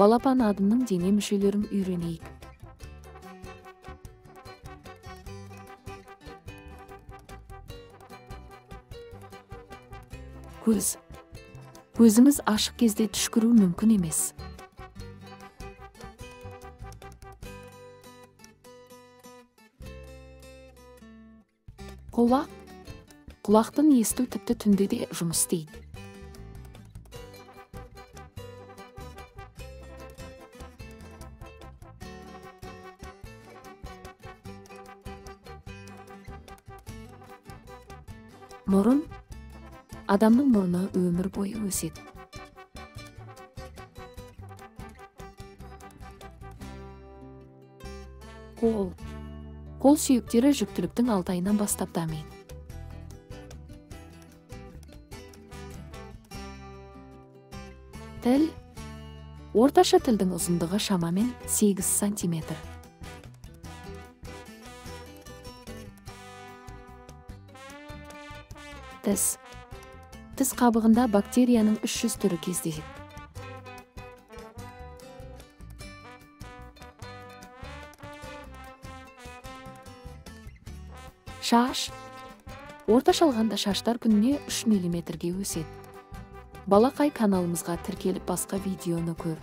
Балапан адамның дене мүшелерін үйренейік. Көз. Көзіміз ашық кезде түшкіру мүмкін емес. Құлақ. Құлақтың есту тіпті түнде де жұмыс істейді. Мұрын. Адамның мұрны өмір бойы өседі. Қол. Қол сүйектері жүктіліктің 6 айынан бастап дамиды. Тіл. Орташа тілдің ұзындығы шамамен 8 сантиметр. Тіс. Тіс қабығында бактерияның 300 түрі кездеседі. Шаш. Орташа алғанда шаштар күніне 3 миллиметрге өседі. Балақай каналымызға тіркеліп басқа видеоны көр.